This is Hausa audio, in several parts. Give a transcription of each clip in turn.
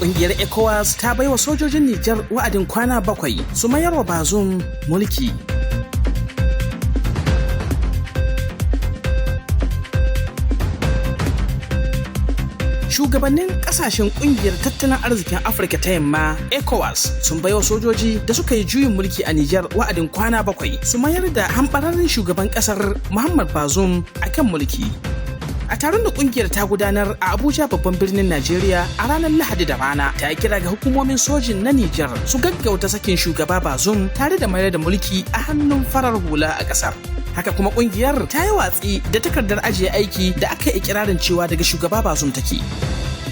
Ƙungiyar ECOWAS ta baiwa sojojin Nijar wa'adin kwana 7 su mayarwa Bazoum mulki. Shugabannin kasashen kungiyar tattalin arzikin Afirka ta Yamma, ECOWAS, sun baiwa sojoji da suka yi juyin mulki a Nijar wa'adin kwana 7 su mayar da hambararren shugaban kasar Muhammad Bazoum a kan mulki. A taron da kungiyar ta gudanar a Abuja, babban birnin Najeriya, a ranar Lahadi da rana, ta yi kira ga hukumomin sojin na Nijar su gaggauta sakin shugaba Bazoum tare da mayar da mulki a hannun farar hula a kasar. Haka kuma kungiyar ta yi watsi da takardar ajiye aiki da aka yi ikirarin cewa daga shugaba Bazoum take.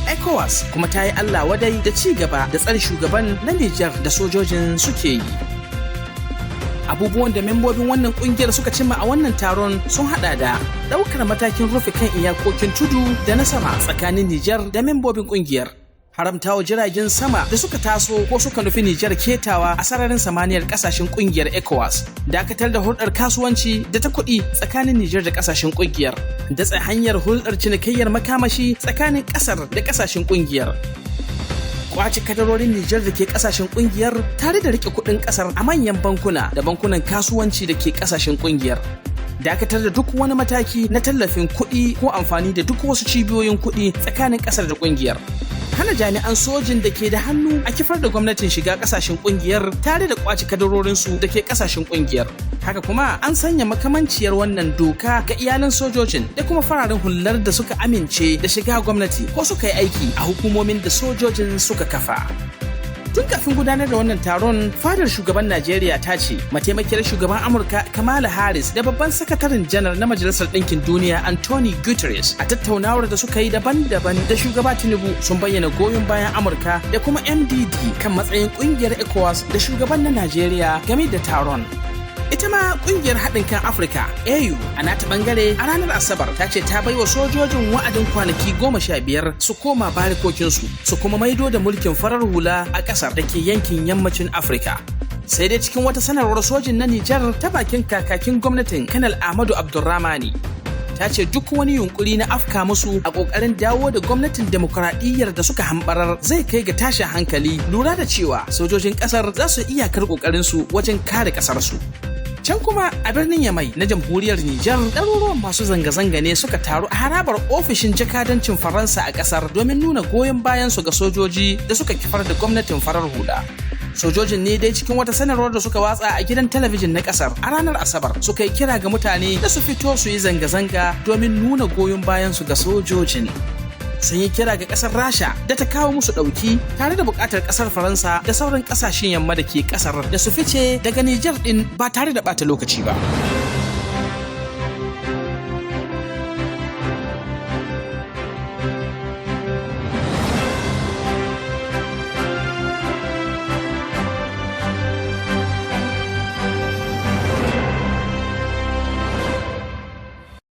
ECOWAS kuma ta yi Allah wadai da ci gaba da tsare shugaban na Nijar da sojojin suke yi. Abubuwan da membobin wannan kungiyar suka cimma a wannan taron sun hada da daukar matakin rufe kan iyakokin tudu da na sama tsakanin Nijar da membobin kungiyar. Haramtawa jiragen sama da suka taso ko suka nufi Nijar ketawa a sararin samaniyar kasashen kungiyar ECOWAS, dakatar da hulɗar kasuwanci da ta kuɗi tsakanin Nijar da kasashen kungiyar, datse hanyar hulɗar cinikayyar makamashi tsakanin ƙasar da kasashen kungiyar. Kwace kadarorin Nijar da ke kasashen kungiyar tare da rike kuɗin ƙasar a manyan bankuna da bankunan kasuwanci da ke kasashen kungiyar. Dakatar da duk wani mataki na tallafin kuɗi ko amfani da duk wasu cibiyoyin kuɗi tsakanin ƙasar da kungiyar. Hana jami'an sojin da ke da hannu a kifar da gwamnatin shiga kasashen kungiyar tare da kwace kadarorinsu da ke kasashen kungiyar. Haka kuma an sanya makamanciyar wannan doka ga iyalan sojojin da kuma fararen hular da suka amince da shiga gwamnati ko suka yi aiki a hukumomin da sojojin suka kafa. Tun kafin gudanar da wannan taron, fadar shugaban Najeriya ta ce mataimakiyar shugaban Amurka Kamala Harris da babban sakataren janar na Majalisar Ɗinkin Duniya Anthony Guterres, a tattaunawar da suka yi daban-daban da shugaba Tinubu, sun bayyana goyon bayan Amurka da kuma MDD kan matsayin kungiyar ECOWAS da shugaban na Najeriya game da taron. Ita ma kungiyar haɗin kan Afirka, AU, a nata bangare a ranar Asabar ta ce ta baiwa sojojin wa'adin kwanaki 15 su koma barikokinsu su kuma maido da mulkin farar hula a ƙasar da ke yankin yammacin Afirka. Sai dai cikin wata sanarwar sojin na Nijar ta bakin kakakin gwamnatin Kanal Ahmadu Abdulrahmani, ta ce duk wani yunkuri na afka musu a kokarin dawo da gwamnatin demokuraɗiyyar da suka hambarar zai kai ga tashin hankali, lura da cewa sojojin ƙasar za su iyakar ƙoƙarinsu wajen kare ƙasarsu. Can kuma a birnin Yamai na jamhuriyar Nijar, ɗaruruwan masu zanga-zanga ne suka taru a harabar ofishin jakadancin Faransa a ƙasar domin nuna goyon bayansu ga sojoji da suka kifar da gwamnatin farar hula. Sojojin ne dai, cikin wata sanarwar da suka watsa a gidan talabijin na ƙasar a ranar Asabar, suka yi kira ga mutane da su fito su yi zanga-zanga domin nuna goyon bayansu ga sojojin. Sun yi kira ga kasar Rasha da ta kawo musu ɗauki tare da buƙatar kasar Faransa da sauran ƙasashen yamma da ke kasar da su fice daga Nijar ɗin ba tare da ɓata lokaci ba.